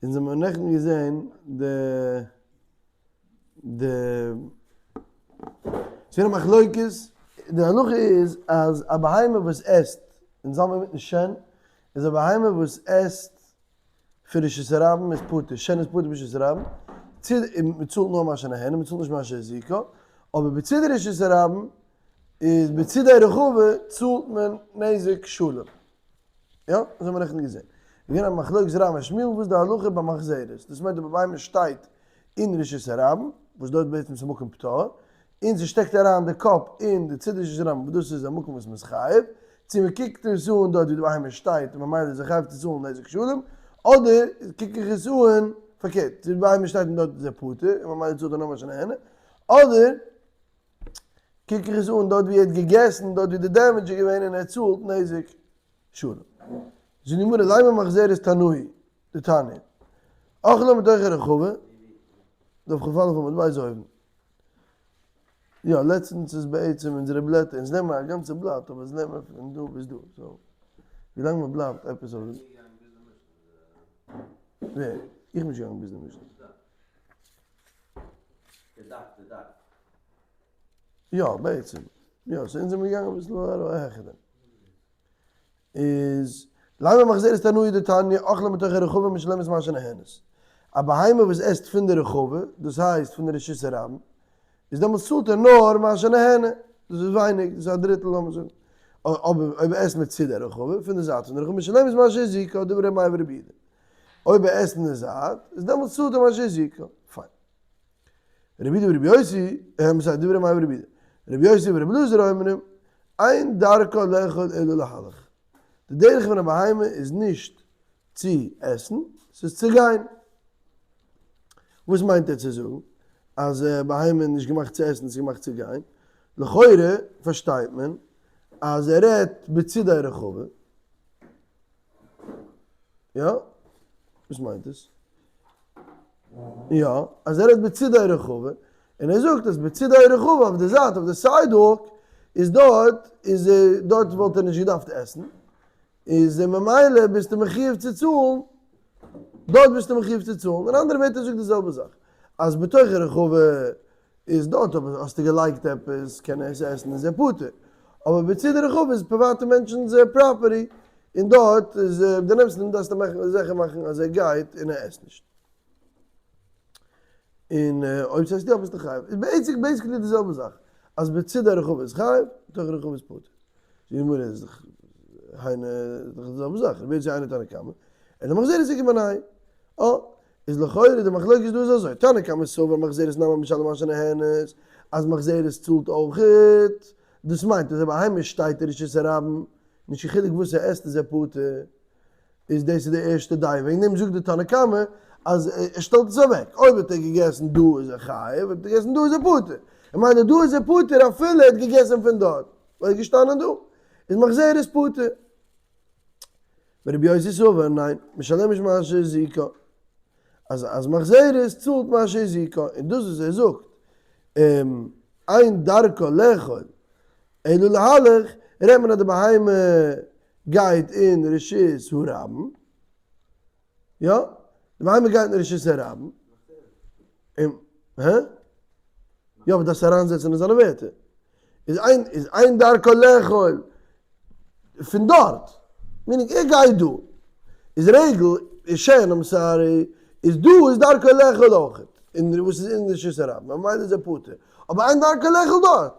אונז האבן נעכטן געזען די די ס'איז געווען א מחלוקת, די הלכה איז אז א בהמה וואס עסט, אונז האלט מיר מיטן שן, איז א בהמה וואס עסט פון רשות הרבים איז פטור, שן איז פטור ברשות הרבים, צו מען צאלט נאר מה שנהנה, מען צאלט נישט מה שהזיקה, אבער בצידי רשות הרבים איז בצידי רחבה צאלט מען נזק שלם. יא, אזוי האבן מיר נעכטן געזען. איז געווען א מחלוקת רב און שמואל וואס די הלכה ביי מחזרת, דאס מיינט אויב א בהמה שטייט אין רשות הרבים, וואס דארט בעצם איז א מקום פטור, און ס'שטעקט אריין די קאפ אין די צידי רשות הרבים וואס דאס איז א מקום וואס מ'איז חייב, צו מ'קוקט עס אן דארט ווי די בהמה שטייט און ממילא איז ער חייב צו צאלן נזק שלם, אדער קוק איך עס אן פארקערט, צו די בהמה שטייט און דארט איז ער פטור און ממילא צאלט ער נאר מה שנהנה, אדער קוק איך עס אן דארט ווי ער האט געגעסן, דארט ווי די damage איז געווען און ער צאלט נזק שלם. זאגט די גמרא לימא מחזרת תנאי דתניא אכלה מתוך הרחבה, דף כ"א עמוד ב' אויבן. יא, לעצטנס איז בעצם אונזערע בלעטער, אונז נעמען א גאנצע בלאט אבער אונז נעמען פון דא ביז דא, so ווילאנג מען בלייבט עפעס אויף די. ווער? איך בין נישט געגאנגען ביז די משנה. יא, בעצם. יא, so אונז זעמיר געגאנגען אביסל העכער דעם. איז, לימא מחזרת תנאי דתניא אכלה מתוך הרחבה משלמת מה שנהנית. א בהמה וואס עסט פון די רחבה, דאס הייסט פון די רשות הרבים, איז דעמאלטס צאלט ער נאר מה שנהנה, דאס איז ווייניג, דאס איז א דריטל לאמיר זאגן. אבער אויב ער עסט מצידי הרחבה, פון די זייט פון די רחבה, משלמת מה שהזיקה, דברי ר' מאיר ורבי יהודה. אויב ער עסט אין די זייט, איז דעמאלטס צאלט ער מה שהזיקה. פיין. רבי יהודה ורבי יוסי, הם זיי דברי מאי ורבי יהודה. רבי יוסי ורבי אלעזר אומרים, אין דרכה לאכול אלא להלך. די דרך פון א בהמה איז נישט צו עסן, ס'איז צו גיין. וואס מיינט ער צו זאגן? אז א בהמה איז נישט געמאכט צו עסן, ס'איז געמאכט צו גיין. לכאורה פארשטייט מען אז ער רעדט בצידי רחבה. יא? וואס מיינט עס? יא, אז ער איז בצידי רחבה, און ער זאגט אז בצידי רחבה אויף די זייט אויף די sidewalk איז דארט איז דארט וואלט ער נישט געדארפט עסן, איז ממילא ביסטו מחיוב צו צאלן, דארט ביסטו מחיוב צו צאלן, אין אנדערע ווערטער זאגט די זעלבע זאך, אז בתוך הרחבה איז דארט אויב האסטו געלייגט עפעס קען ער עס עסן איז ער פטור, אבער בצידי רחבה איז פריוואטע מענטשנ'ס property און דארט איז דו נעמסט אים דארפסטו מאכן זיכער מאכן אז ער גייט און ער עסט נישט. און אויב ס'הייסט יא ביסטו חייב. איז בעצם basically די זעלבע זאך. אז בצידי רחבה איז חייב, בתוך רחבה איז פטור. די גמרא איז דאך היינו איז דאך די זעלבע זאך. רבי יוסי היינו תנא קמא. אלא מחזרת איכא בינייהו. אה. איז לכאורה די מחלוקת דא איז אזוי, תנא קמא סבר מחזרת נמי משלם מה שנהנית, אז מחזרת צאלט אויכעט, דאס מיינט אז אויב א בהמה שטייט אין רשות הרבים, נישט קיין חילוק וואס ער עסט איז ער פטור, איז דאס איז די ערשטע דעה, וועגן דעם זאגט די תנא קמא אז ער שטעלט עס אוועק, אויב האט ער געגעסן דא איז ער חייב, אויב האט ער געגעסן דא איז ער פטור, איך מיין דא איז ער פטור אפילו ער האט געגעסן פון דארט, ווייל ער איז געשטאנען דא, איז מחזרת פטור. ורבי יוסי סבר, ניין, משלמת מה שהזיקה, אז אז מחזרת צאלט מה שהזיקה, און דאס וואס ער זאגט, אין דרכה לאכול אלא להלך, רעדט מען אז די בהמה גייט אין רשות הרבים, יא, די בהמה גייט אין רשות הרבים, און, הא? יא אבער דארפסט אריינזעצן אין זיינע ווערטער. איז אין איז אין דרכו לאכול פון דארט, meaning ער גייט דא, איז רגל איז שן I'm sorry, איז דא איז דרכו לאכול אויכעט, און וואס איז אין רשות הרבים, ממילא איז ער פטור, אבער אין דרכו לאכול דארט,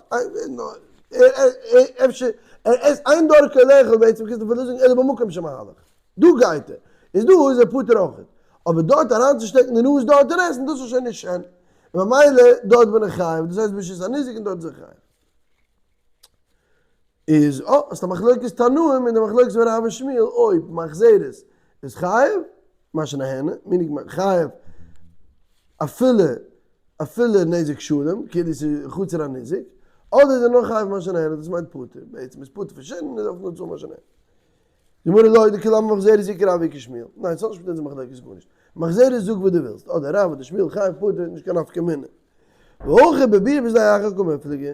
אפשר ער עסט אין דרכו לאכול בעצם קענסטו אפילו זאגן אלא במקום שמהלך, דא גייט ער, איז דא איז ער פטור אויכעט, אבער דארט אריינצושטעקן די נאז דארט און עסן דאס איז שוין נישט שן. ממילא דארט בין איך חייב, דאס הייסט ברשות הניזק און דארט איז ער חייב. איז אה, האסט א מחלוקת תנאים און די מחלוקת פון רב און שמואל אויב מחזרת איז חייב, מה שנהנה, meaning חייב אפילו אפילו נזק שלם, כאילו ס'איז חצר הניזק, אדער איז ער נאר חייב מה שנהנה, דאס מיינט פטור, בעצם איז פטור פון שן און ער דארף נאר צאלן מה שנהנה. גמרא לא דכולי עלמא מחזרת אי כרב אי כשמואל. ניין ס'האט נישט מיט אונזער מחלוקת גארנישט. מחזרת זאג וואס דו ווילסט, אדער רב אדער שמואל חייב פטור נישט קיין נפקא מינה. והכא בביער בשדה אחר קמיפלגי.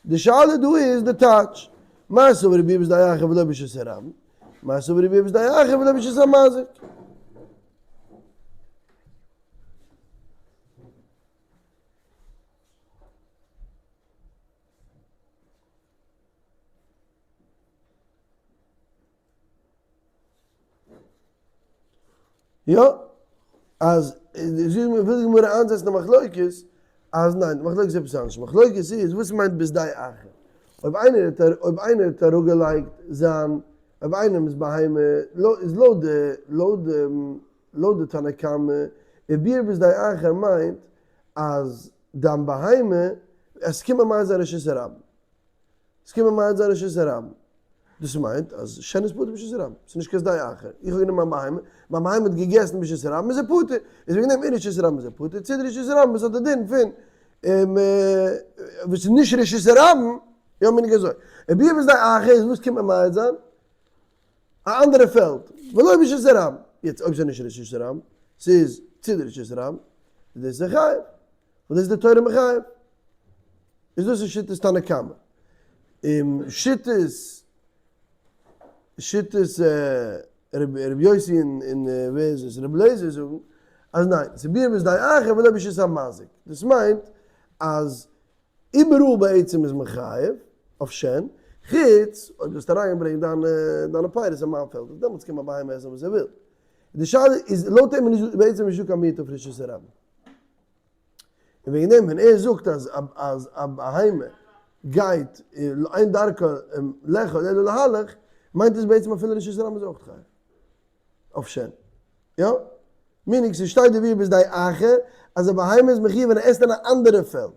די שאלה דא איז די טייטש. מר סבר ביער בשדה אחר ולא ברשות הרבים. מר סבר ביער בשדה אחר ולא ברשות המזיק. יא, אז וויל די גמרא איינזעצן די מחלוקת, אז ניין, די מחלוקת איז עפעס אנדערש, די מחלוקת איז וואס מיינט בשדה אחר, אויב איינער האט אויב איינער האט אראפגעלייגט זיין, אויב איינעמס בהמה, איז לויט די לויט די לויט די תנא קמא, וביער בשדה אחר מיינט אז דיין בהמה, עס קומט ממעט זיין רשות הרבים. עס קומט ממעט זיין רשות הרבים. דאס מיינט אז שן איז פטור ברשות הרבים. ס'איז נישט קיין שדה אחר. איך האב גענומען מיין בהמה, מיין בהמה האט געגעסן ברשות הרבים איז ער פטור. איז וועגן דעם אין רשות הרבים איז ער פטור. צו די רשות הרבים וואס האט די דין פון וואס איז נישט רשות הרבים, יא מיין איך אזוי. וביער בשדה אחר איז וואס קומט ממעט זיין? א אנדערע פעלד. ולא ברשות הרבים. יעצט אויב ס'איז נישט רשות הרבים, ס'איז צו די רשות הרבים, איז דאס א חייב. וואס דאס איז די תורה מחייב. איז דאס איז שיטת תנא קמא. און שיטת שיטת רבי יוסי און ווער איז עס רבי אליעזר זאגן אז ניין ס'ביער בשדה אחר ולא ברשות המזיק. דאס מיינט אז איבעראל בעצם איז מען חייב אויף שן, חוץ אויב דו האסט אריינגעברענגט דיינע דיינע פירות אין מיין פעלד, דעמאלטס קען מיין בהמה עסן וואס ער וויל. די שאלה איז לויט אים איז בעצם נישטא קיין מיעוט אויף רשות הרבים. און וועגן דעם ווען ער זאגט אז אז א בהמה גייט אין דרכה לאכול אלא להלך, מיינט עס בעצם אפילו רשות הרבים איז אויך חייב אויף שן. יא? meaning ס'שטייט וביער בשדה אחר אז א בהמה איז מחויב ווען ער עסט אין א אנדערע פעלד.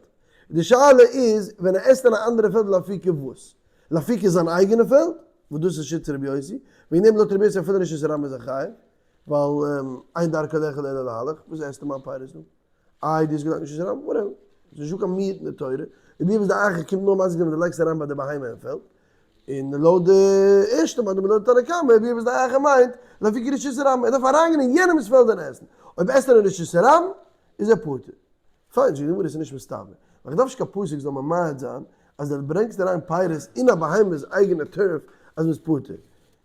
די שאלה איז ווען ער עסט אין א אנדערע פעלד לאפוקי וואס? לאפוקי זיין אייגענע פעלד? וואס דאס איז שיטת רבי יוסי, וועגן דעם לויט רבי יוסי אפילו רשות הרבים איז ער חייב, ווייל אין דרכו לאכול אלא להלך, וואס עסטו מיין פירות דא? איי דו האסט געזאגט נישט רשות הרבים? Whatever. ס'איז נישטא קיין מיעוט אין די תורה, וביער בשדה אחר קומט נאר מזיק זיין ווען דו לייגסט אריין ביי די בהמה אין פעלד, און לויט די ערשטע מאן דאמר לויט תנא קמא וביער בשדה אחר מיינט לאפוקי רשות הרבים, ער דארף אריינגיין אין יענעמ'ס פעלד און עסן, אויב עסט ער אין רשות הרבים איז ער פטור. פיין, זאגט די גמרא עס איז נישט מסתבר, ווייל איך דארף נישט קיין פסוק זאל ממעט זיין אז דו ברענגסט אריין פירות אין א בהמה'ס אייגענע turf אז מ'איז פטור. די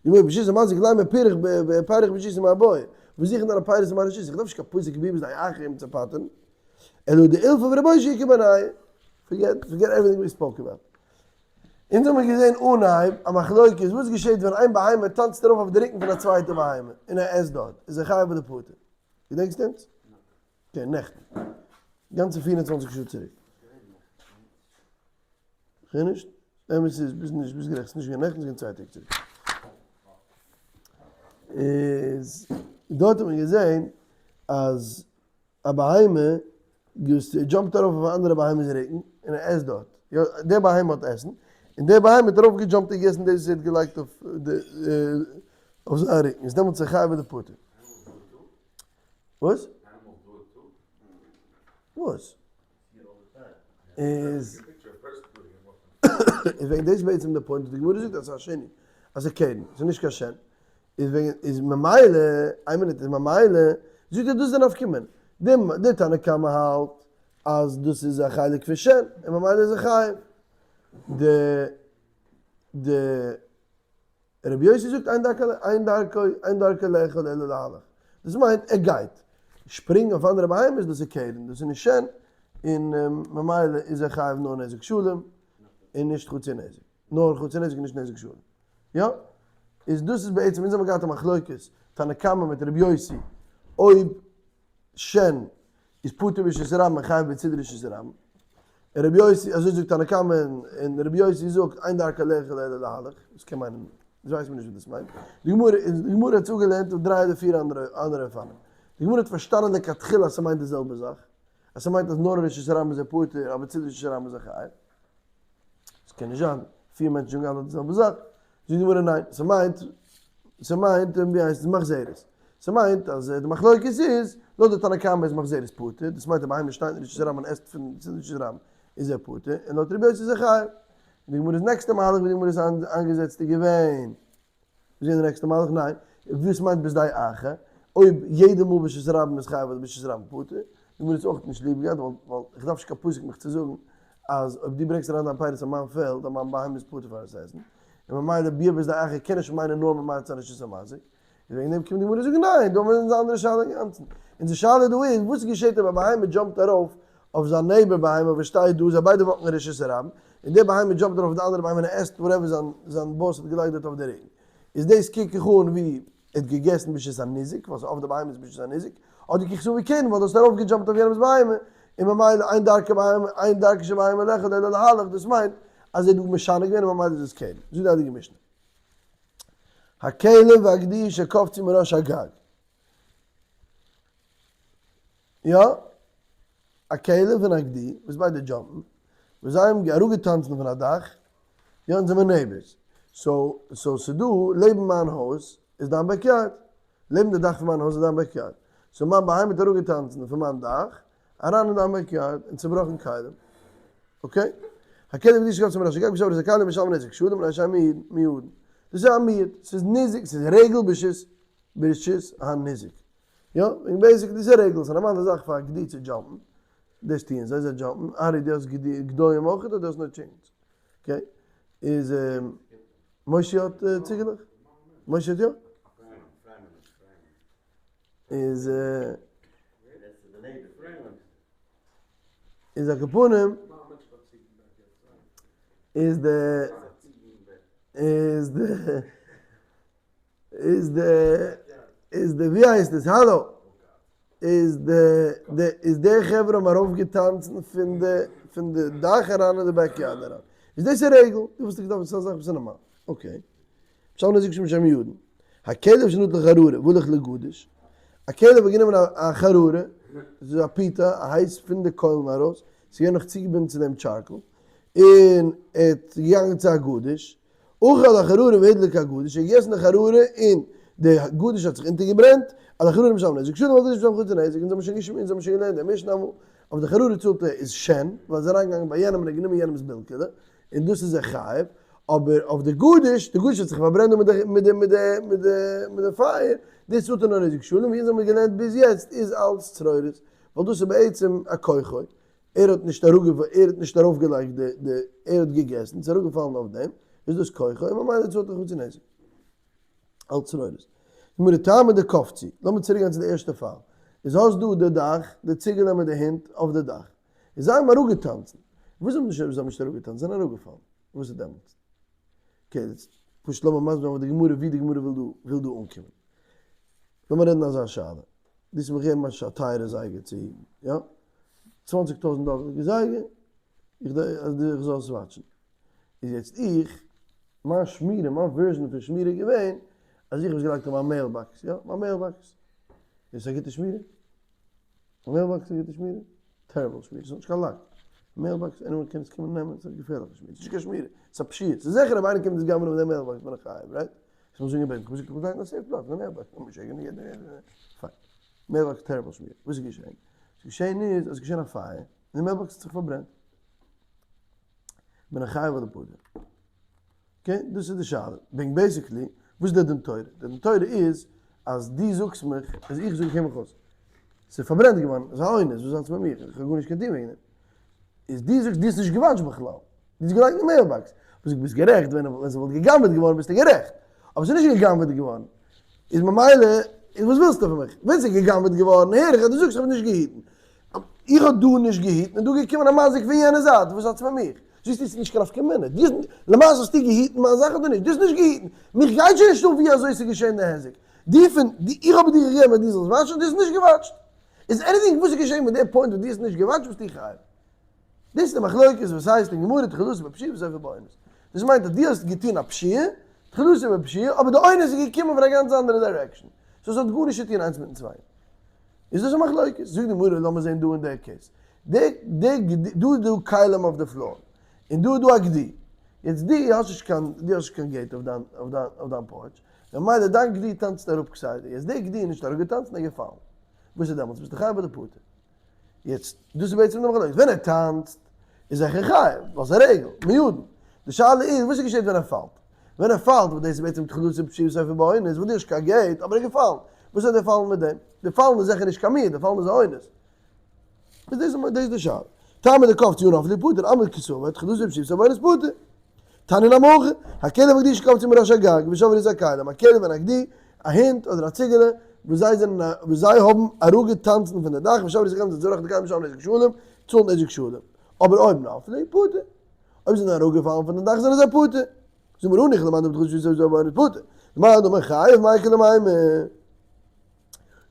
גמרא ברשות המזיק לימא פריך פריך ברשותיה מיבעיא, וואס זוכן דיינע פירות אין מיין רשות, איך דארף נישט קיין פסוק וביער בשדה אחר אים צו פטר'ן, אלא דאילפא ור' אושעיא איכא בינייהו, forget forget everything we spoke about. אונז האמיר געזען אנהייב א מחלוקת וואס געשעט ווען איין בהמה טאנצט ארויף אויף די רוקן פון א צווייטע בהמה און ער עסט דארט, איז ער חייב אדער פטור? געדענקסט אונז? כן, נעכטן. גאנצע 24 שעה צוריק. כ'הער נישט. אמת איז, ביסט נישט, ביסט גערעכט, ס'איז נישט געווען נעכטן, ס'איז געווען צוויי טעג צוריק. איז דארט האט מען געזען אז א בהמה jump ט ארויף אויף א אנדערע בהמה'ס רוקן און ער עסט דארט. יא, דער בהמה האט עסן, און דער בהמה האט ארויף גע jump ט און געגעסן דאס וואס ער האט געלייגט אויף די אויף זיין רוקן. איז דעמאלטס איז ער חייב אדער פטור? וואס? וואס? איז איז וועגן דאס בעצם די point, די גמרא זאגט אז ס'איז א שני, אז ס'איז קרן, ס'איז נישט קיין שן, איז וועגן איז ממילא, איין מינוט, איז ממילא, זאגט ער דאס איז די נפקא מינה, די די תנא קמא האלט אז דאס איז א חלק פון שן, און ממילא איז ער חייב, די די רבי יוסי זאגט אין דרכו אין דרכו אין דרכו לאכול אלא להלך, דאס מיינט ער גייט שפרינגען אויף אנדערע בהמות דאס איז קרן דאס איז נישט שן, און ממילא איז ער חייב נאר נזק שלם און נישט חצי נזק, נאר חצי נזק און נישט נזק שלם. יא? איז דאס איז בעצם אונז האבן געהאט א מחלוקת תנא קמא מיט רבי יוסי אויב שן איז פטור ברשות הרבים און חייב בצידי רשות הרבים. און רבי יוסי, אזוי זאגט תנא קמא, און רבי יוסי זאגט אין דרכו לאכול אלא להלך, דאס קען מיינען, דאס ווייסט מען נישט וואס דאס מיינט. די גמרא, די גמרא האט עס אפגעלערנט אויף דריי אדער פיר אנדערע אנדערע אופנים. די גמרא האט פארשטאנען לכתחילה אז ס'מיינט די זעלבע זאך, אז ס'מיינט אז נאר רשות הרבים איז ער פטור, אבער צידי רשות הרבים איז ער חייב. עס קען נישט זיין, פיר מענטשן זאגן אלע די זעלבע זאך. זאגט די גמרא ניין, ס'מיינט, ס'מיינט, ווי הייסט עס, מחזרת. ס'מיינט אז די מחלוקת איז, לויט די תנא קמא איז מחזרת פטור, דאס מיינט א בהמה שטייט אין רשות הרבים און עסט פון רשות הרבים איז ער פטור, און לויט רבי יוסי איז ער חייב. די גמרא'ס נעקסטע מהלך ווי די גמרא איז איינגעזעצט איז געווען. ווי איז די נעקסטע מהלך? ניין. וואס מיינט בשדה אחר? אויב יעדע מאל ברשות הרבים איז חייב אדער ברשות הרבים פטור? די גמרא האט עס אויך נישט ליב געהאט ווייל ווייל איך דארף נישט קיין פסוק מיך צו זאגן אז אויב דו ברענגסט אריין דיין פירות אין מיין פעלד אז מיין בהמה איז פטור פאר עס עסן, און ממילא ביער בשדה אחר קען נישט מיינען נאר ממעט זיין רשות המזיק. איז וועגן דעם קומט די גמרא זאגן ניין, דא האבן מיר אונז א אנדערע שאלה אינגאנצן. אונזער שאלה דא איז וואס געשעט אויב א בהמה jump ט ארויף אויף זיין neighbor בהמה וואס שטייט דא, זיי ביידע walk ן רשות הרבים, און דער בהמה jump ט ארויף אויף די אנדערע בהמה און ער עסט whatever זיין זיין boss האט געלייגט דארט אויף די רוקן. איז דאס קוק איך אן ווי. ער האט געגעסן ברשות הניזק, ווייל ס'איז אויף די בהמה איז ברשות הניזק, אדער כי כספו קרן ווייל דו האסט ארויף געדזשאמפט אויף יענעמ'ס בהמה, און ממילא אין דרכי בהמה, אין דרכה של בהמה לאכול אלא להלך, דאס מיינט אז ער האט דא משנה געווען און ממילא איז עס קרן. זאגט די הייליגע משנה. הכלב והגדי שקפצו מראש הגג. יא, א כלב און א גדי וואס ביידע jump ן, וואס זיי האבן אראפגעטאנצן פון א דאך, יא אונז זעמער neighbors, so so ס'דא לעבן מיין הויז איז דיין backyard, לעבן די דאך פון מיין הויז איז דיין backyard, so מיין בהמה האט אראפגעטאנצן פון מיין דאך אריין אין דיין backyard און צובראכן כלים, okay? הכלב והגדי שקפצו מראש הגג ושברו את הכלים משלמין נזק שלם מפני שהן מועדין, דאס איז א מועד, ס'איז ניזק, ס'איז רגל ברשות ברשות הניזק. יא, און basically דאס איז א רגל, ס'איז א נארמאלע זאך פאר א גדי צו jump ן, דאס טוען זיי, זיי jump ן, ארי דו האסט גדיים אויך אדער דו האסט נאר chickens? okay, איז מושי האט ציגעלעך? מושי האט יא? איז איז א כפנים איז די איז די איז די איז די ווי הייסט עס האלא איז די די איז די חברה האבן ארויפגעטאנצן פון די פון די דאך אריין אין די backyard אריין איז דאס א רגל דו וואלסט געדארפט דאס איז א זאך וואס איז נארמאל okay משלמין נזק שלם מפני שהן מועדין הכלב שנטל חררה והלך לגדיש א כלב האט גענומען א חררה דאס איז א פיתה א הייס פון די קוילן ארויס ס'איז געווען נאך צוגעבינדן צו דעם charcoal און ער האט געגאנגען צו א גדיש אכל החררה והדליק הגדיש, ער האט געגעסן די חררה און די גדיש האט זיך אונטערגעברענט, על החררה משלם נזק שלם על הגדיש משלם חצי נזק, אונז האבן שוין געשמועסט, אונז האבן שוין געלערנט די משנה אמאל, אויף די חררה צאלט ער איז שן, ווייל ער איז אריינגעגאנגען ביי יענעם און ער האט גענומען יענעמ'ס בילקעלע, און דאס איז ער חייב, אבער אויף די גדיש, די גדיש האט זיך פארברענט דא מיט די מיט די מיט די מיט די מיט די פייער, דאס צאלט ער נאר נזק שלם, ווי אונז האבן געלערנט ביז יעצט איז אלץ צרורות, ווייל דאס איז בעצם א כוחו, ער האט נישט אראפגעפ ער האט נישט ארויפגעלייגט די די ער האט געגעסן ס'איז אראפגעפאלן אויף דעם איז דאס כוחו און ממילא צאלט ער חצי נזק אלץ צרורות. גמרא טעמא דקפצו, לאמיר צוריק גיין צו די ערשטע פאל, איז האסט דא די דאך, די ציגעלע מיט די הונט אויף די דאך, און זיי האבן אראפגעטאנצן, וואס זיי האבן נישט זיי האבן נישט אראפגעטאנצן, זיי זענען אראפגעפאלן, וואס איז דעמאלטס? okay יעצט פשוט לאמיר מסביר זיין וואס די גמרא ווי די גמרא וויל דא וויל דא אנקומען. לאמיר רעדן אזא שאלה, דו האסט מיך געגעבן א טייערע זייגער צו היטן, יא? 20,000 דאלער זייגער, איך אז איך זאל עס watch ן. איז יעצט איך, מיין שמירה, מיין version פון שמירה איז געווען, אז איך האב עס געלייגט אין מיין mailbox, יא, מיין mailbox. איז עס א גוטע שמירה? א mailbox איז א גוטע שמירה? terrible שמירה, ס'האט נישט קיין lock. mailbox, anyone קען עס קומען נעמען, ס'איז א געפערליכע שמירה, ס'איז נישט קיין שמירה, ס'איז א פשיעה. ס'איז זיכער אויב איינער קומט עס גנב'נען מיט די mailbox בין איך חייב, right? איך האב שוין געבעטן, איך האב געזאגט איך וויל זיין אין א safe פלאץ, אין א mailbox, לאמיר שעיקן יעדער, פיין. mailbox terrible שמירה, וואס איז געשען? וואס איז געשען איז אז עס איז געשען א פייער, און די mailbox האט זיך פארברענט. בין איך חייב אדער פטור? okay, דאס איז די שאלה. וועגן basically, וואס איז די דין תורה? די דין תורה איז אז דו זאגסט מיך, אז איך זאג איך הער מיך אויס. ס'איז פארברענט געווארן, ס'איז א אונס, וואס האטס מיט מיר? איך האב גארנישט קיין טון וועגן דעם. איז דו זאגסט דו האסט נישט גע watch ט בכלל. דו האסט געלייגט אין mailbox. וואס ביסט גערעכט, ווען ווען ס'וואלט גע'גנב'עט געווארן ביסטו גערעכט. אבער ס'איז נישט גע'גנב'עט געווארן. איז ממילא, איז וואס ווילסטו פון מיך? ווען ס'איז גע'גנב'עט געווארן הער איך אז דו זאגסט איך האב נישט געהיטן. איך האב דא נישט געהיטן און דא געקומען א מזיק פון יענע זייט, וואס האטס מיט מיך? זאגסטו ס'איז נישט קיין נפקא מינה. דו האסט, למעשה האסטו געהיטן מיין זאך אדער נישט? דו האסט נישט געהיטן. מיך גייט שוין נישט אן ווי אזוי ס'איז געשען די היזק. דו פון, איך האב דיר געגעבן אז דו זאלסט watch ן, דו האסט נישט גע watch ט. איז anything וואס איז געשען מיט די point וואס דו האסט נישט גע watch ט ביסטו חייב. דאס איז די מחלוקת וואס הייסט אין גמרא תחילתו בפשיעה וסופו באונס. דאס מיינט אז דו האסט געטון א פשיעה, תחילתו בפשיעה, אבער די אונס איז געקומען פון א גאנץ אנדערע direction. so עס האט גארנישט צו טון איינס מיטן צווייטן. איז דאס א מחלוקת. זאגט די גמרא לאמיר זען דא אין די case. די די גדי דא איז דא כלים אויף די floor. און דא איז דא א גדי. יעצט דו האסט נישט קיין דו האסט נישט קיין gate אויף דיין אויף דיין אויף דיין porch. ממילא דיין גדי טאנצט אראפ כסדר. יעצט די גדי איז נישט אראפגעטאנצן ער איז געפאלן. וואס איז דעמאלטס? ביסטו חייב אדער פטור? יעצט, דאס איז בעצם די מחלוקת, ווען ער טאנצט איז זיכער חייב, ווייל ס'איז א רגל, מועדין. די שאלה איז, וואס איז געשעט ווען ער פאלט? ווען ער פאלט, וואס דאס איז בעצם תחילתו בפשיעה וסופו באונס, וואס נישט קיין gate, אבער ער איז געפאלן. וואס האט דער פאלן מיט דעם? די פאלן איז זיכער נישט קיין מועד, די פאלן איז א אונס. איז דאס דאס איז די שאלה. טעמא דקפצו ונפלו פטור, אמרי קסבר, תחילתו בפשיעה וסופו באונס פטור. תניא נמי הכי, הכלב והגדי שקפצו מראש הגג, ושברו את הכלים, א כלב און א גדי, א הונט אדער א ציגעלע, וואס זיי זענען א, וואס זיי האבן אראפגעטאנצן פון די דאך, ושברו את הכלים זיי צובראכן די כלים משלמין נזק שלם, צאלן נזק שלם. אבער אויב נפלו, פטור. אויב זיי זענען אראפגעפאלן פון די דאך זענען זיי פטור. זאג מיר הניחא למאן דאמר תחילתו בפשיעה וסופו באונס פטור. מאן דאמר חייב מאי איכא למימר?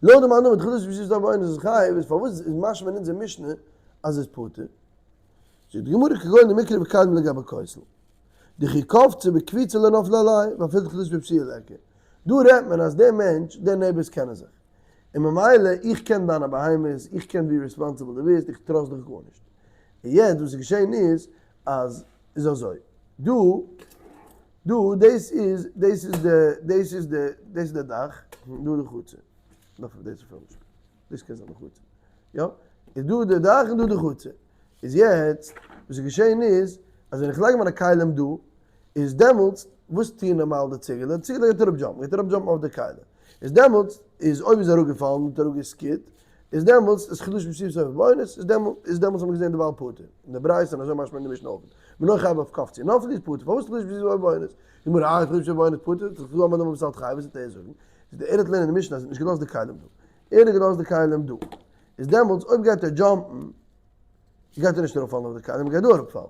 לויט די מאן דאמר תחילתו בפשיעה וסופו באונס איז חייב, איז פארוואס איז משמע אין אונזער משנה אז עס איז פטור? זאגט די גמרא כגון דמקרי וכלים לגבי כותל, דכי קפצה בקפיצה לא נפלה עליה ואפילו תחילתו בפשיעה ליכא. דא רעדט מען אז דער מענטש, דער neighbors קענען זיך, און ממילא איך קען דיינע בהמות, איך קען ווי responsible דו ביסט, איך trust דיך גארנישט. און יעצט וואס איז געשען איז, אז איז אזוי, דא, דא, דאס איז, דאס איז די, דאס איז די, דאס איז די דאך, דא די חצר, דאס איז אפילו נישט, דאס קען זיין די חצר, יא, איז דא די דאך און דא די חצר, איז יעצט וואס איז געשען איז, אז ווען איך לייג מיינע כלים דא, איז דעמאלטס וואס טוען נארמאל די ציגעלע? די ציגעלע גייט אראפ jump ן, גייט אראפ jump ן אויף די כלי, איז דעמאלטס איז אויב איז אראפגעפאלן און האט אראפגע skid ט, איז דעמאלטס איז תחילתו בפשיעה וסופו באונס, איז דעמאלטס איז דעמאלטס האט מען געזען די בעל פטור, אין די ברייתא און אזוי משמע אין די משנה אויך, מנוח חייב אויף קפצה נפלה איז פטור, פארוואס תחילתו בפשיעה וסופו באונס? די גמרא אה תחילתו בפשיעה באונס פטור, איז דאך דא א מאן דאמר וואס האלט חייב, וואס וועט ער זאגן? איז די ער האט לערנען אין די משנה אז ער האט נישט געלאזט די כלים דא, ער האט געלאזט די כלים דא, איז דעמאלטס אויב גייט ער jump ן, גייט ער נישט אראפפאלן אויף די כלים, ער גייט דא אראפפאלן.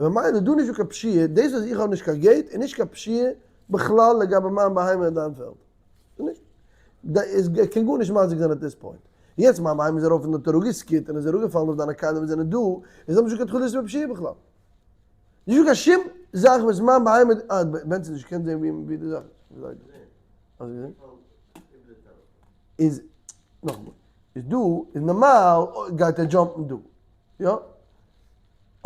און ממילא איז דא נישט דא קיין פשיעה, דאס אז איך האב נישט קיין gate איז נישט קיין פשיעה בכלל לגבי מיין בהמה אין דיין פעלד. נישט. עס קען גארנישט מזיק זיין at this point. יעצט מיין בהמה איז ארויף און האט אראפגע skid ט און איז אראפגעפאלן אויף דיינע כלים וואס זענען דא, איז דא נישט דא קיין תחילתו בפשיעה בכלל. נישט דא קיין שום זאך וואס מיין בהמה, אה, בנצי נישט געקענט זען ווי די זאך איז. האסט געזען? איז, נאכאמאל, איז דא, איז נארמאל גייט ער jump ן דא, יא?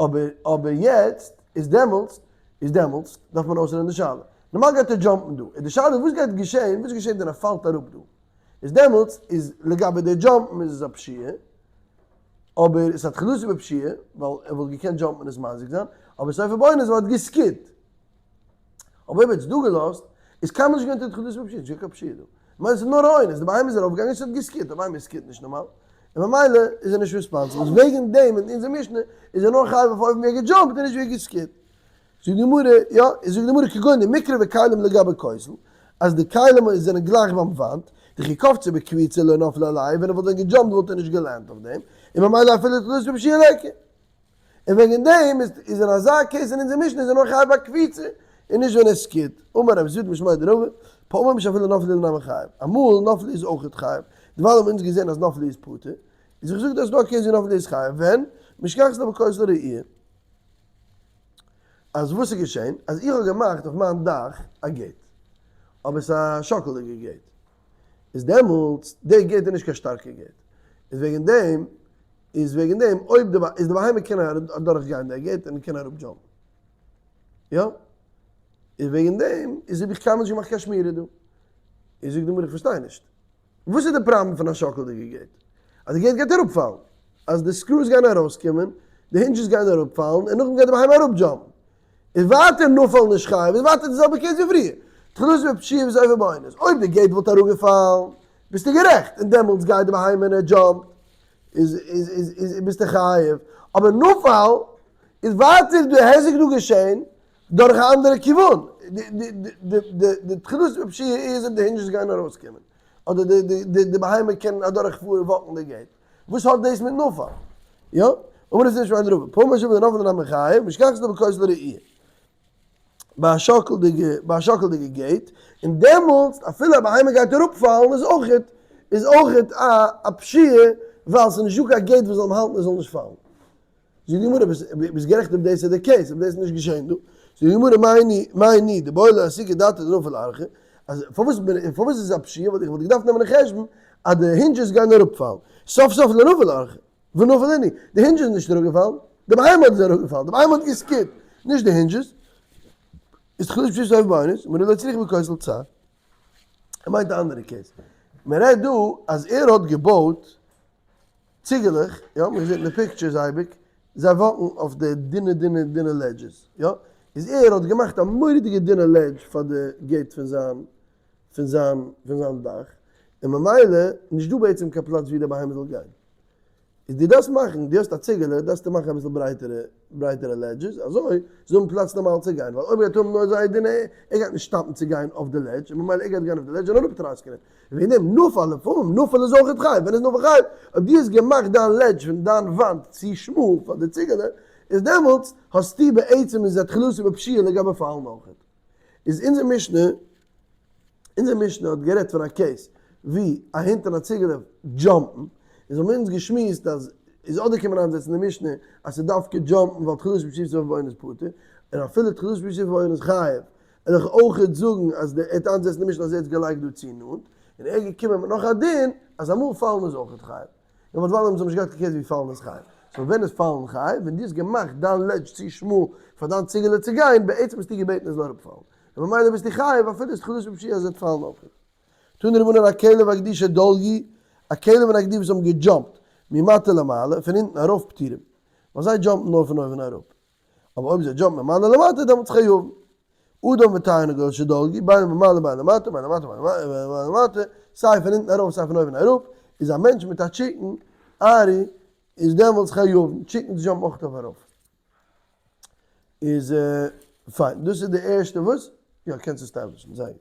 אבער, אבער יעצט, איז דעמאלטס, איז דעמאלטס, דארף מען אויסרעדן די שאלה. נארמאל גייט ער jump ן דא, איז די שאלה וואס גייט געשען, וואס געשעט ווען ער פאלט אראפ דא? איז דעמאלטס, איז לגבי די jump ן איז עס א פשיעה, אבער עס האט תחילתו בפשיעה, ווייל ער וואלט געקענט jump ן און עס מזיק זיין, אבער סופו באונס ווייל ער האט גע skid ט. אבער אויב ער האט עס דא געלאזט, איז קיינמאל נישט געווען תחילתו בפשיעה, נישט געווען קיין פשיעה דא. ממילא ס'איז נאר אונס, די בהמה איז ארויפגעגאנגען, ס'האט גע skid ט, א בהמה skid ט נישט נארמאל, און ממילא איז ער נישט responsible, איז וועגן דעם אין אונזער משנה איז ער נאר חייב אויף אויב ווי ער גע jump ט און נישט ווי ער גע skid ט. זאגט די גמרא, יא, זאגט די גמרא כגון דמקרי וכלים לגבי כותל, אז די כלים זענען גלייך ביים וואנט, דכי קפצה בקפיצה לא נפלה עליה, ווען ער וואלט ווען גע jump ט וואלט ער נישט גע land ט אויף דעם, און ממילא אפילו תחילתו בפשיעה ליכא. און וועגן דעם איז איז אין אזא case אין אונזער משנה איז ער נאר חייב ביי קפיצה און נישט ווען ער skid ט, אמר רב זביד משמיה דרבא, פעמים שאפילו נפלה נמי חייב, אמאל נפלה איז אויכעט חייב, דערווייל האבן אונז געזען אז נפלה איז פטור, איז איך זאג דא אז דא א case ווי נפלה איז חייב, ווען? משכחת לה בכותל רעוע. אז וואס איז געשען? אז איך האב געמאכט אויף מיין דאך א gate, אבער ס'איז א שאקלדיגע gate, איז דעמאלטס די gate איז נישט קיין שטארקע gate, איז וועגן דעם איז וועגן דעם אויב די איז די בהמה קען אדורך גיין די gate און קען אראפ jump ן יא איז וועגן דעם איז האב איך קיינמאל נישט געמאכט קיין שמירה דא איז זאגט די גמרא איך פארשטיי נישט וואס איז די פראבלעם פון א שאקלדיגע gate אז די gate גייט אראפפאלן אז די screws גייען ארויסקומען די hinges גייען אראפפאלן און נאכדעם גייט די בהמה אראפ jump ן איז ווייטער נפל נישט חייב, איז ווייטער די זעלבע case ווי פריער, תחילתו בפשיעה וסופו באונס, אויב די gate וואלט אראפגעפאלן ביסטו גערעכט, און דעמאלטס גייט די בהמה און ער jump ט, איז איז איז איז ביסטו חייב, אבער נפל איז ווייטער די היזק דא געשען דורך א אנדערע כיוון, די די די די די תחילתו בפשיעה איז אויב די hinges גייען ארויסקומען, אדער די די די די בהמה קען אדורך walk ן די gate. וואס האט דאס מיט נפל? יא? אמר רב משמיה דרבא, פעמים שאפילו נפלה נמי חייב, משכחת לה בכותל רעוע. ביי א שאקלדיגע, ביי א שאקלדיגע gate, און דעמאלטס אפילו א בהמה גייט אראפפאלן איז אויכעט, איז אויכעט א א פשיעה, ווייל ס'איז נישטא קיין gate וואס זאל אים האלטן ער זאל נישט פאלן. זאגט די גמרא, ביסט גערעכט אויב דאס איז די case, אבער דאס איז נישט געשען דא. זאגט די גמרא, מאי ניהו דבעי לאסוקי דעתיה דנפיל ארחא, אז פארוואס פארוואס איז עס א פשיעה, ווייל איך וואלט געדארפט נעמען אין חשבון אז די hinges גייען אראפפאלן, סוף סוף לא נפיל ארחא, ונפל נינהו, די hinges איז נישט אראפגעפאלן, די בהמה איז אראפגעפאלן, די בהמה האט גע skid ט, נישט די hinges, איז תחילתו בפשיעה וסופו באונס, מרא לא צריכא בכותל צר. ער מיינט א אנדערע case. מען רעדט דא אז ער האט געבויט ציגעלעך, יא, מען זעט אין די pictures אייביג, זיי walk ן אויף די דינע דינע דינע ledges, יא, איז ער האט געמאכט א מורא'דיגע דינע ledge פאר די gate פון זיין פון זיין פון זיין דאך, און ממילא נישט דא בעצם קיין פלאץ ווי די בהמה זאל גיין. איז דו דארפסט מאכן, דו האסט א ציגעלע, דארפסטו מאכן אביסל ברייטערע, ברייטערע ledges, אזוי זאל האבן פלאץ נארמאל צו גיין, ווייל אויב גייט האבן נאר זייער דינע, ער גייט נישט stop ן צו גיין אויף די ledge, און ממילא ער גייט גיין אויף די ledge און אראפטראסקענען. וועגן דעם נפל לפעמים, נפל איז אויכעט חייב, ווען איז נפל חייב? אויב דו האסט געמאכט דיין ledge פון דיין וואנט צו שמאל פאר די ציגעלע, איז דעמאלטס האסטו בעצם איז תחילתו בפשיעה לגבי פאלן אויכעט. איז אונזער משנה. אונזער משנה האט גערעדט פון א case ווי א הונט און א ציגעלע jump ן, איז האבן אונז געשמועסט אז איז אדער קען מען איינזעצן די משנה אז ס'איז דווקא jump ן ווייל תחילתו בשביתה ובעונה איז פטור, און אפילו תחילתו בשביתה ובעונה איז חייב, וועל איך אויכעט זאגן אז ער האט איינזעצן די משנה אז ער האט עס געלייגט דא צו נאנט, און ער איז געקומען מיט נאך א דין אז אמאל פאלן איז אויכעט חייב. און וואס ווייל אונז האבן נישט געהאט קיין case ווי פאלן איז חייב. so ווען איז פאלן חייב? ווען דו האסט געמאכט דיין ledge צו שמאל פאר דיין ציגעלע צו גיין, בעצם האסטו געבעטן עס זאל אראפפאלן. און ממילא ביסטו חייב אפילו איז תחילתו בפשיעה אז עס וועט פאלן אויך. תנו רבנן הכלב והגדי שדלגו, א כלב און א גדי וואס האבן גע jump ט ממטה למעלה, פון אונטן ארויף פטורים. ווייל זיי jump ן נאר פון אויבן אראפ. אבער אויב זיי jump ן ממעלה למטה דעמאלטס חייבים. אדם ותרנגול שדלגו, בין ממעלה בין למטה, בין למטה בין למטה, סיי פון אונטן ארויף סיי פון אויבן אראפ, איז א מענטש מיט א chicken, ארי, איז דעמאלטס חייבים, chickens jump ן אויך אויף ארויף. איז פיין, דאס איז די ערשטע וואס? יא, קענסט establish ן, זייער גוט.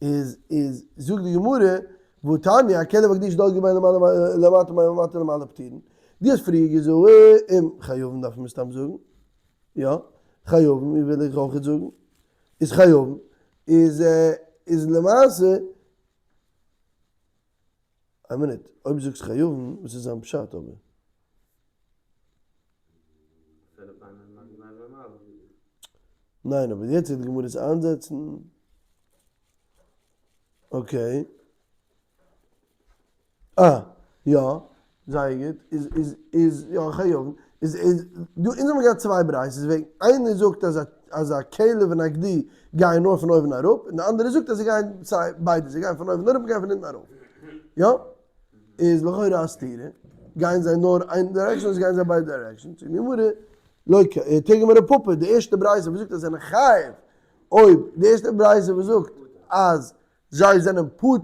איז איז זאגט די גמרא, והתניא, הכלב והגדי שדלגו בין למעלה למטה בין ממטה למעלה פטורין. דו האסט פריער געזאגט, און חייבין דארף מען מסתם זאגן. יא, חייבין, ווי וויל איך אויכעט זאגן, איז חייבין, איז איז למעשה, איין מינוט, אויב זאגסט חייבין, וואס איז זיין פשט אבער? ניין, אבער יעצט וועט די גמרא עס איינזעצן. okay. אה, יא, זייער גוט, איז איז איז יא חייבין, איז איז דא אונז האבן געהאט צוויי ברייתות וועגן איינער זאגט אז א אז א כלב און א גדי גייען נאר פון אויבן אראפ, און די אנדערע זאגט אז זיי גייען סיי ביידע זיי גייען פון אויבן אראפ און גייען פון אונטן ארויף, יא? איז לכאורה א סתירה, גייען זיי נאר איין direction אדער גייען זיי ביידע directions? זאגט די גמרא, לא ק, תרגמה רב פפא, די ערשטע ברייתא וואס זאגט אז זיי זענען חייב, אויב די ערשטע ברייתא וואס זאגט אז זיי זענען פטור